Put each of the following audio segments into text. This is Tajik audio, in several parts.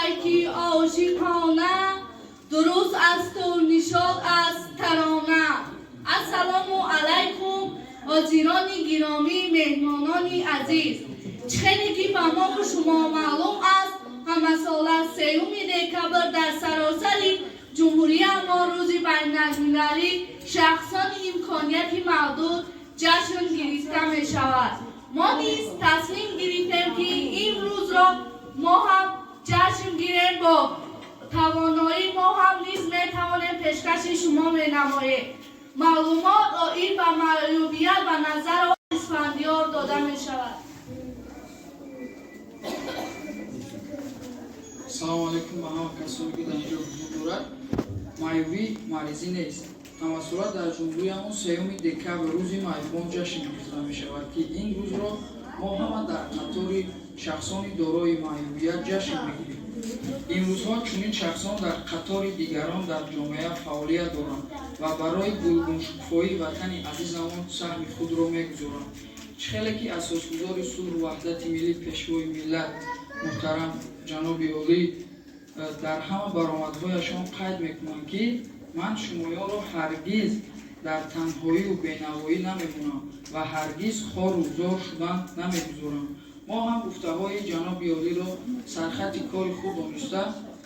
Пайки ошиқона, дуруст асту нишод аст тарона. Ассалому алайкум, ҳозирони гиромӣ, меҳмонони азиз. Чӣ хеле ки ба мову шумо маълум аст, ҳамасола 3 декабр дар саросари ҷумҳуриямо рӯзи байналмилалӣ шахсони имконияти маҳдуд ҷашн гирифта мешавад. Мо низ тасмим гирифтем, ки ин рӯзро мо ҳам ҷашн гирем. Бо тавоноӣ мо ҳам низ метавонем пешкаши шумо менамоем. Маълумот оид ба маъюбият ба назар Исфандиёр дода мешавад. Салому алайкум ба ҳама касоне, ки дар инҷо ҳузур дорад. Маъюбӣ маризӣ нест. Ҳамасола дар ҷумҳуриямон 3 декабр рӯзи маъюбон ҷашн гирифта мешавад, ки ин рӯзро мо ҳама дар қатори шахсони дорои маъюбият ҷашн мегирем. Имрӯзҳо чунин шахсон дар қатори дигарон дар ҷомеа фаъолият доранд ва барои гулгуншукуфоии ватани азизамон саҳми худро мегузоранд. Чӣ хеле ки асосгузори сулҳу ваҳдати миллӣ, пешвои миллат, муҳтарам ҷаноби олӣ дар ҳама баромадҳояшон қайд мекунанд, ки ман шумоёнро ҳаргиз дар танҳоию бенавоӣ намемонам ва ҳаргиз хору зор шудан намегузорам. Мо ҳам гуфтаҳои ҷаноби олиро сархати кори худ дониста,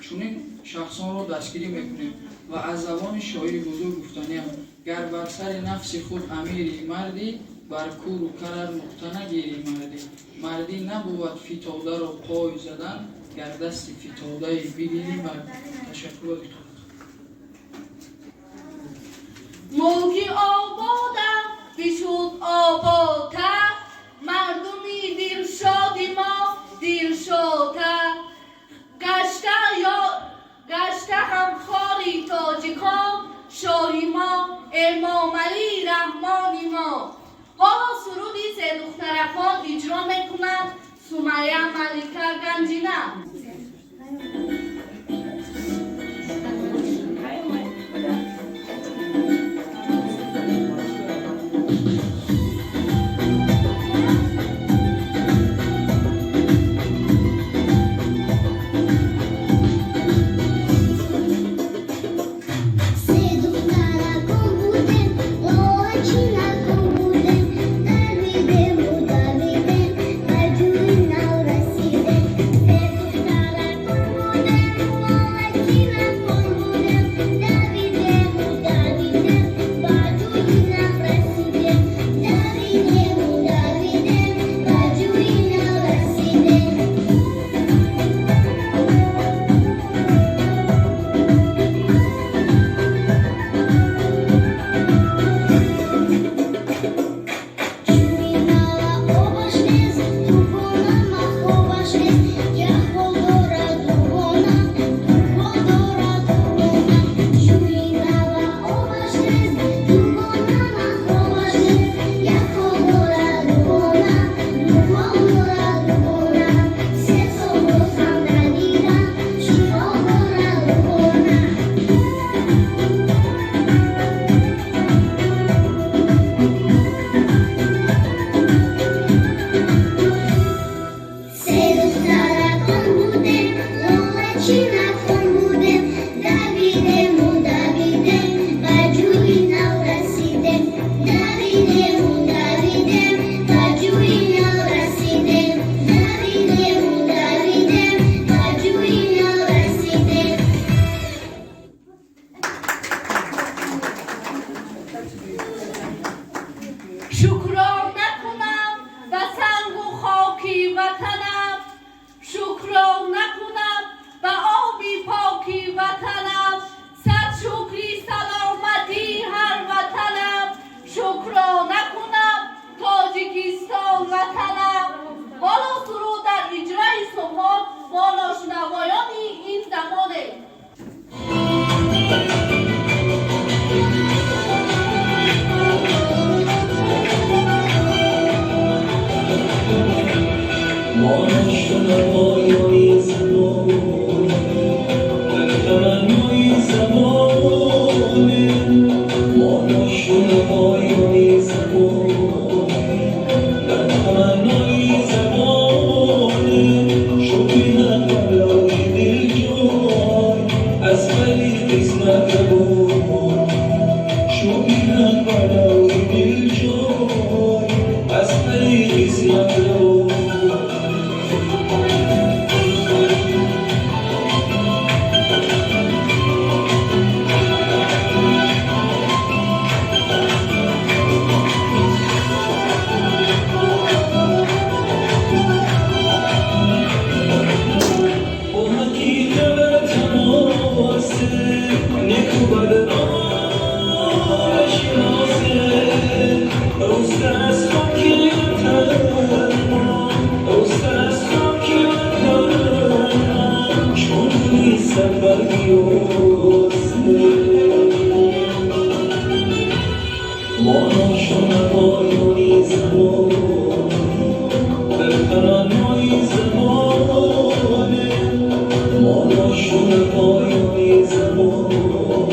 чунин шахсонро дастгирӣ мекунем ва аз забони шоири бузург гуфтаниам: гар бар сари нафси худ амири мардӣ, бар куру карар нуқта нагирӣ мардӣ. Мардӣ набувад фитодаро пой задан, гар дасти фитодае бигирӣ мардӣ. Ташаккур. Мулки ободам бишуд ободтар, мардуми дилшоди мо дилшодтар гашта, ё гашта ҳамхори тоҷикон шоҳи мо Эмомалӣ Раҳмони мо. Ҳоло суруди Се духтаракон иҷро мекунад Сумайя, Малика, Ганҷина. Се духтаракон будем, лолачинакон будем, давидему, давидем, ба ҷӯи нав расидем. Сарбарги ҳусн. Мо ношунавоёни забон, дар таманнои забонем. Мо ношунавоёни забон,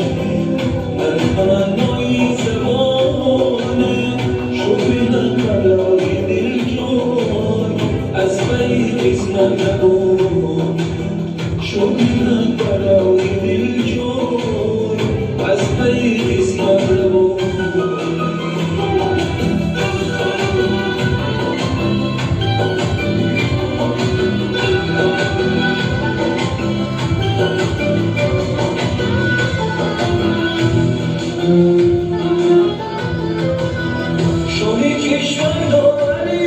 дар таманнои забонем. Шукри ҳақ барои дилҷон, аз паи қисмат набуд. Шукри ҳақ барои дилҷон, аз паи қисмат набуд. Шоҳи кишвар дорани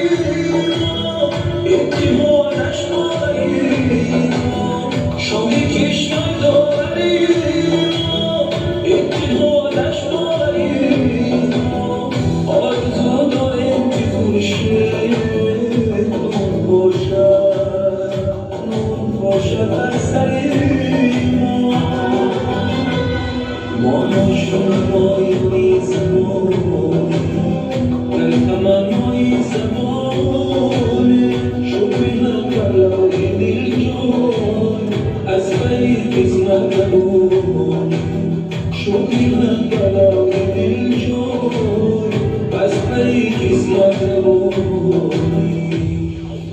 мо, иттиҳодаш бовари мо. Шоҳи кишвар дорани мо, иттиҳодаш бовари мо. Орзу дорем, ки хуршед нур бошад, нур бошад бар сари мо. Мо ношунавоёни забон, дар таманнои забонем. Шукри ҳақ барои дилҷон, аз паи қисмат набуд. Шукри ҳақ барои дилҷон, аз паи қисмат набуд.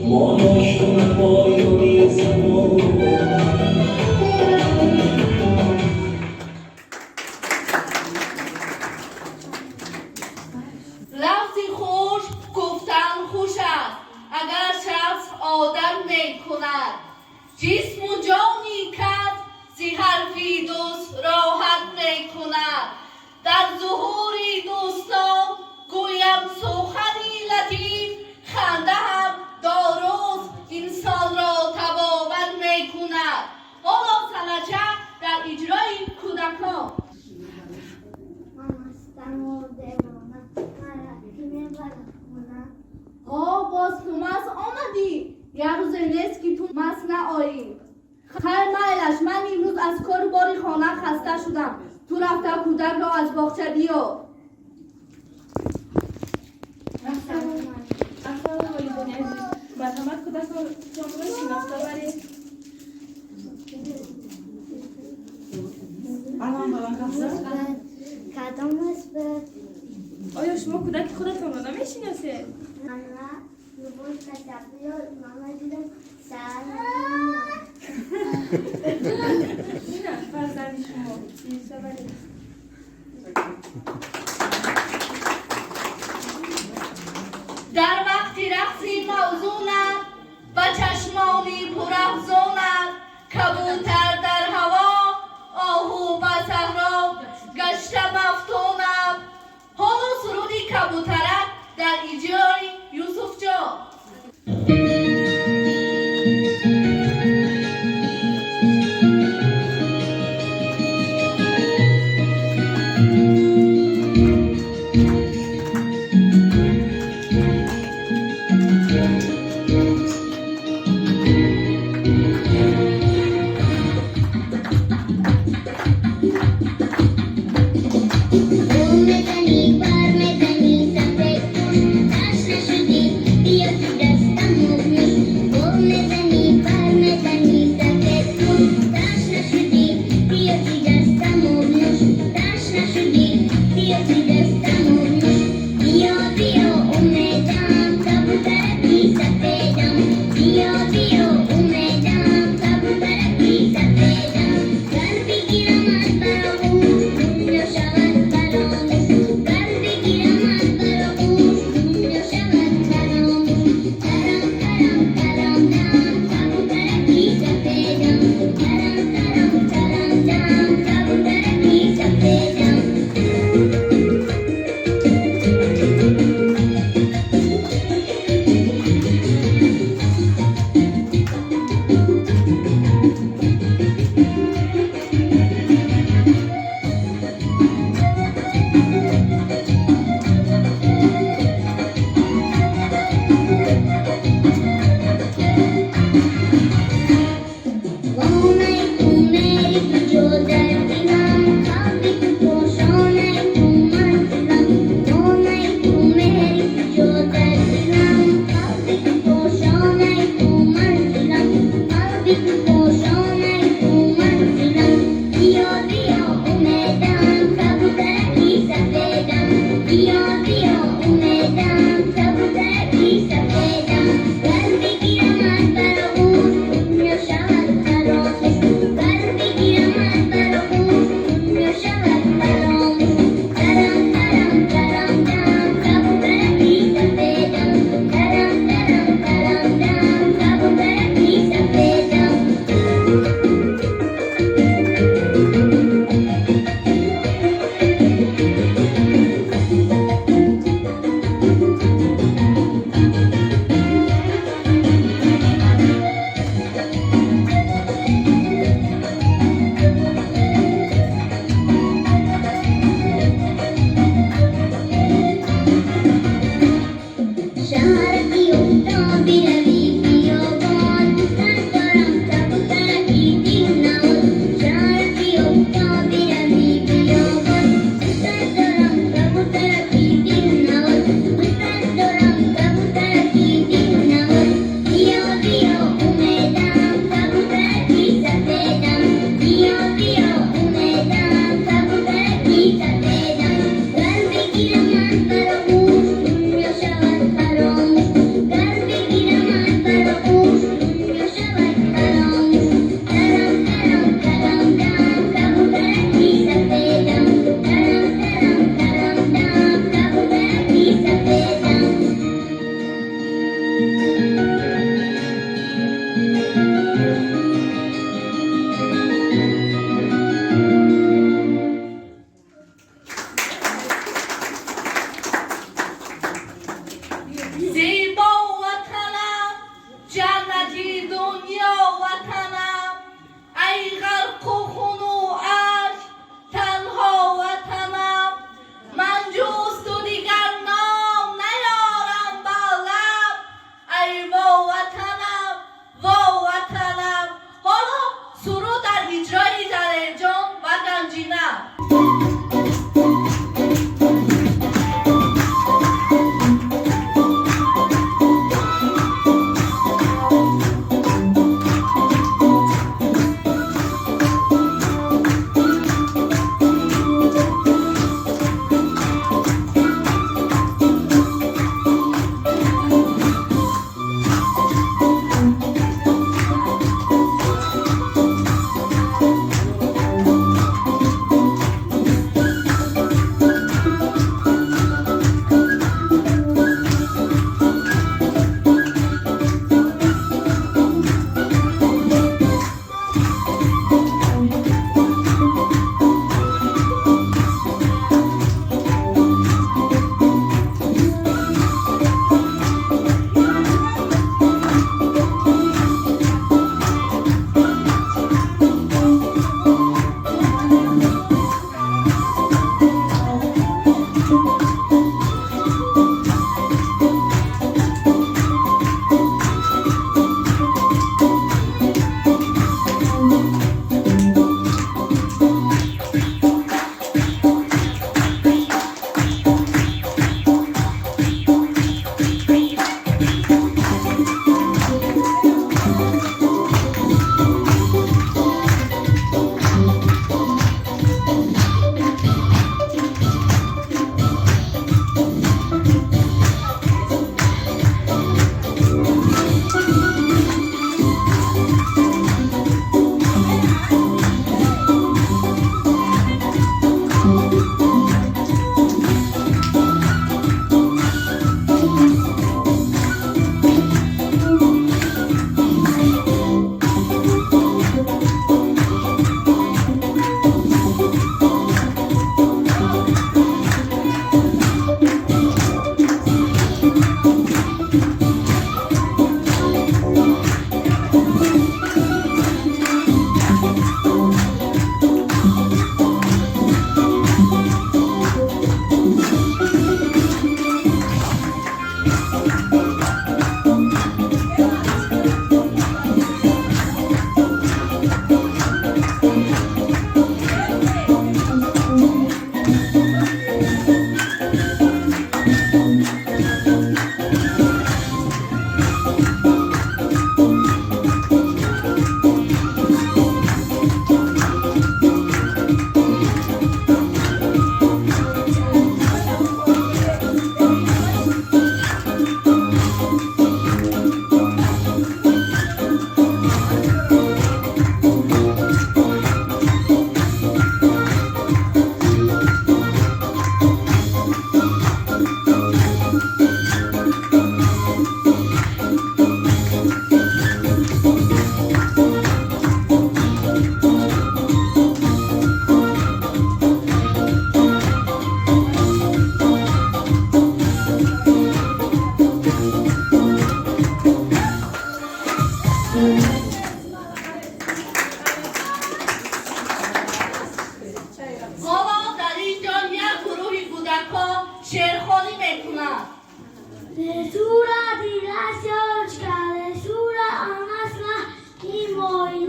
Мо ношунавоёни забон. Лафзи хуш гуфтан хуш аст, агар шахс одат мекунад. Ҷисму ҷони кас зи ҳарфи дӯст роҳат мекунад. Дар зуҳури дӯстон гӯям сухани латиф, ханда ҳам доруст, инсонро табобат мекунад. Ҳоло санача дар иҷрои кӯдакон. Ман мастаму девона, мара ки мебарад хона? Ҳо, боз ту маст омадӣ? Як рӯзе нест, ки ту маст наоӣ. Хайр, майлаш, ман имрӯз аз кору бори хона хаста шудам. Ту рафта кӯдакро аз боғча биё. Аҳвол, волидони азиз, марҳамат, кӯдаконро шинохта баред. Баланд, баланд гап зан. Кадом аст? Оё шумо кӯдаки худатонро намешиносед? Мана либос кашабиё, мама дидам сар. Ина фарзанди шумо, шинохта баред. Дар вақти рақси мавзунат ба чашмони пурафзонат, кабутар дар ҳаво, оҳу ба саҳро гашта мафтунам. Ҳоло суруди кабутарак дар иҷрои Юсуфҷон.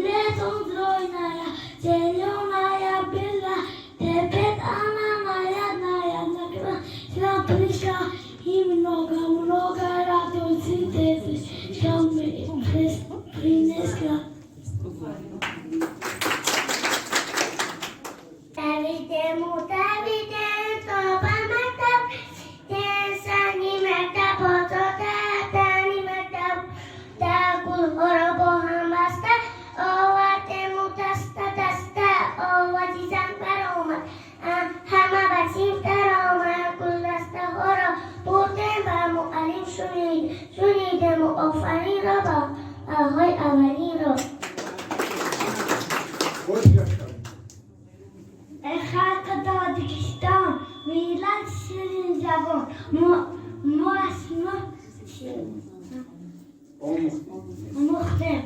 Летом стройная, зеленая была, теперь она нарядная, к нам пришла и много-много радости деточкам принесла. دویدم و دویدم تا به مکتب سنگی مکتب با تا تحتنی مکتب در گلها را با هم بسته آوردم و دسته دسته آوازی زن برآمد، همه به سینف درآمد. گل دسته ها را بردم و معلم شنید، شنیدم و آفرین را با آقای اولین را. ای خلق تاجیکستان، ملت شیرین زبان، ما از شما آموختیم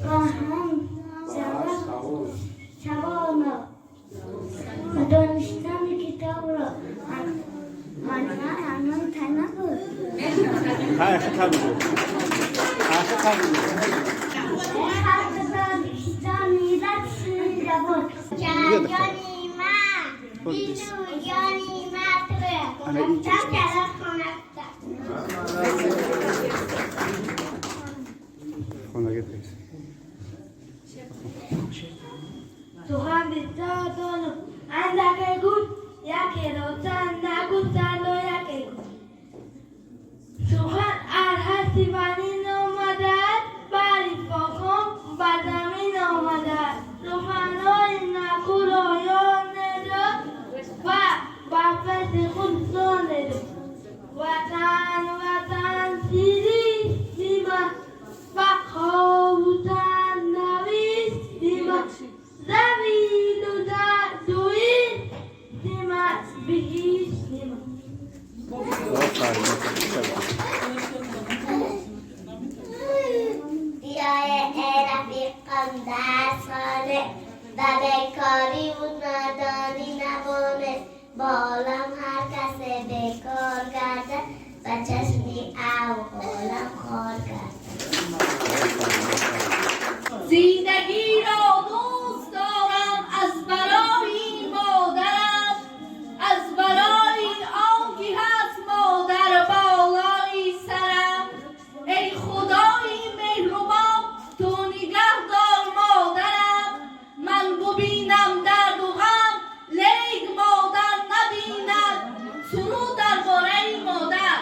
و هم زبان و دانستن کتاب را. من تنها بود. ха хата бигӯ, хата бигӯ. ای خلق تاجیکستان، ملت شیرین زبان، جانی من بیدو جانی من رفتم کلاس خانه. Хонагӣ тайс. Сухан бисёр донам, андаке гӯй, якеро чанд нагуфтанд яке гӯй. Сухан аз ҳасти ванин омадааст, бари покон ба замин омадааст. Суханҳои накӯро ёд недод ва ба пеши худ сон недод. Ватан, ватан сиристи ман, ба хову нависти ман, замину дуисти ман, биҳишти ман. Офарин, офарин. بیای ای رفیقان در خانه و بیکاری و نادانی نبانه. با عالم هر کس بیکار گرده و چشمی او عالم خوار کرده. زندگی را دوست دارم از برای مادرم، از برای آن که هست مادر بالای سرم. ای خدای مهربان، تو نگه دار مادرم. من ببینم درد و غم، لیک مادر نبیند. سرود درباره مادر.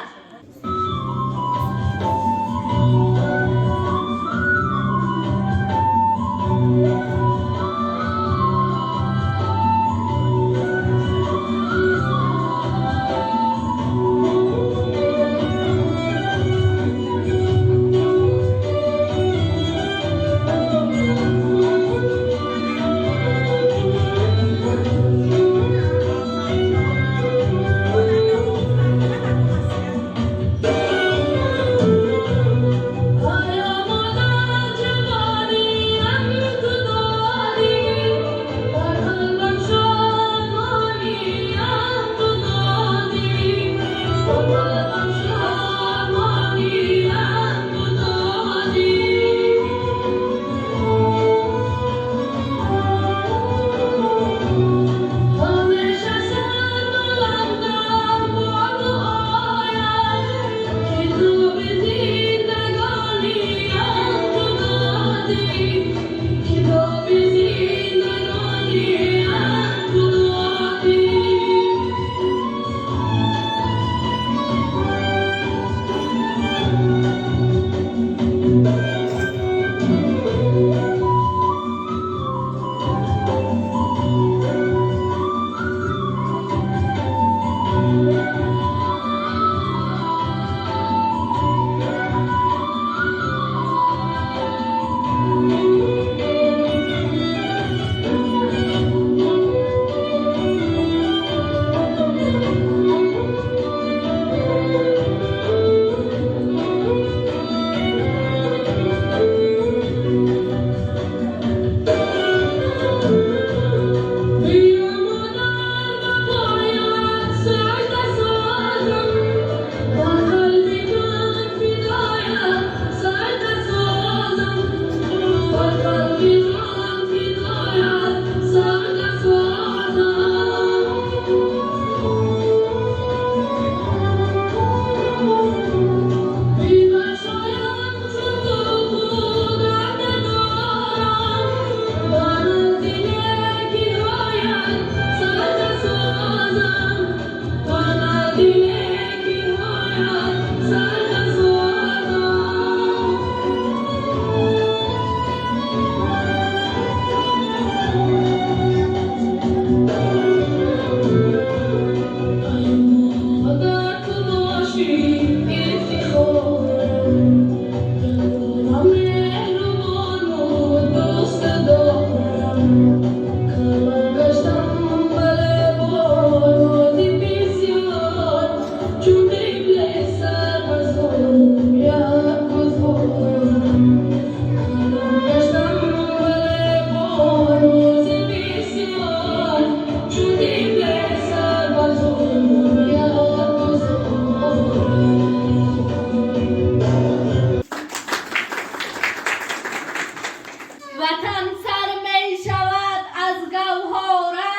Ватан сар мешавад аз гавҳора,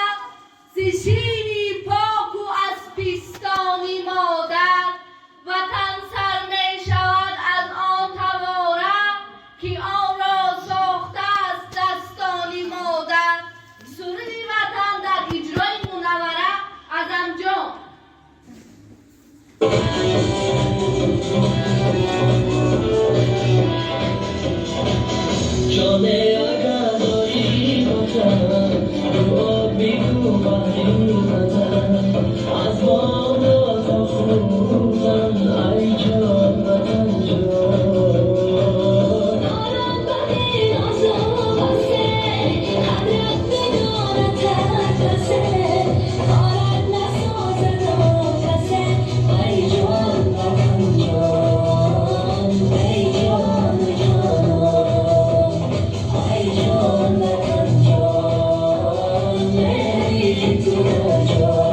зи шири поку аз пистони модар. Ватан сар мешавад аз он тавора, ки онро сохтааст дастони модар. Суруди Ватан дар иҷрои Мунаввара Азамҷон. ҷоне агар дорӣ ватан, дуо бигӯ баҳри ватан, аз боло то хӯрдан, ай ҷон ватан ҷон. دارم بر ناز و بسه، هر بدون ترکسه، دارد نسازد آفسه، ای جان وطن جان، ای جان جانان، ای جان وطن جان، ای تو جان.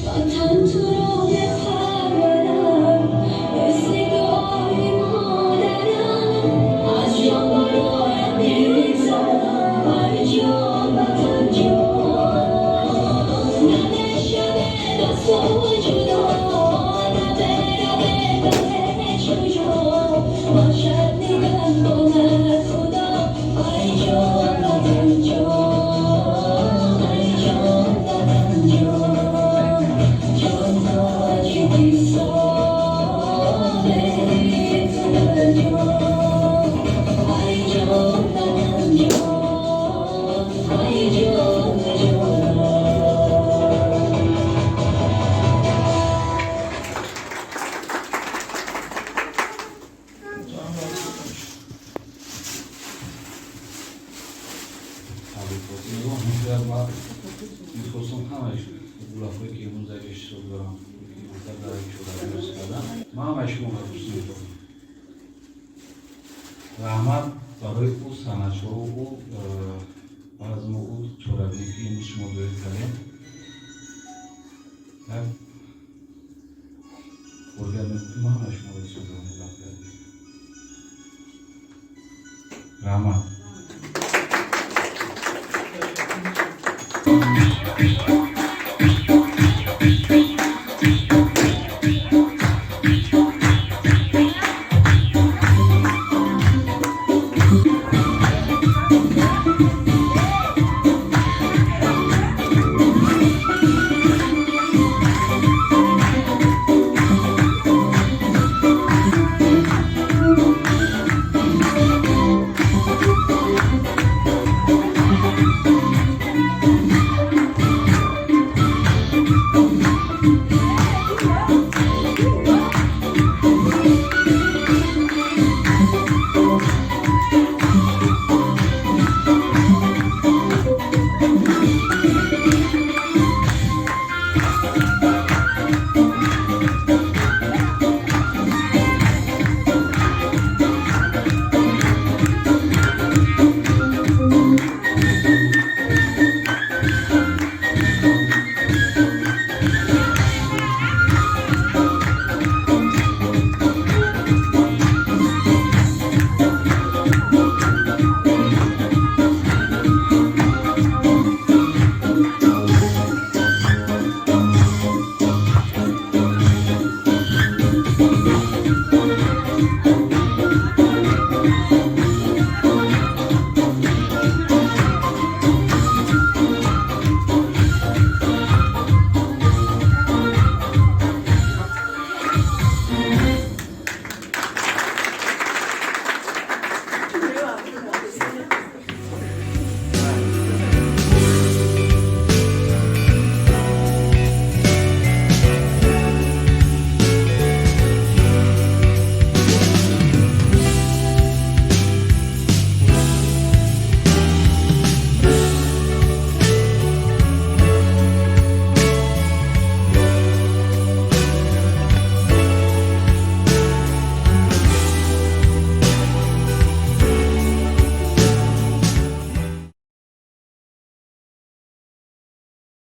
وطن تو رو بپرورم، مثل دعای مادرم، از جان برایم می‌ریزم، ای جان وطن جان. نه بشود از تو جدا، نه برود به هیچ کجا، باشد نگهبانت خدا، ای جان وطن جان، ای جان وطن جان. جان تاجیکستان، ای تو جان، ای جان وطن جان، ای جان جانان. Табрикот мехостам ҳамаи гулафое, ки имрӯз дар иштирок дорам, ки дар чорабиёз кардам, ман ҳамаи шуморо дӯст медорам. Раҳмат барои ӯ санъатшоҳу ӯ базму ӯ чорабинӣ, ки имрӯз шумо доир кардем. Як форият мекунам, ки ман ҳамаи шуморо дӯст медорам. Раҳмат.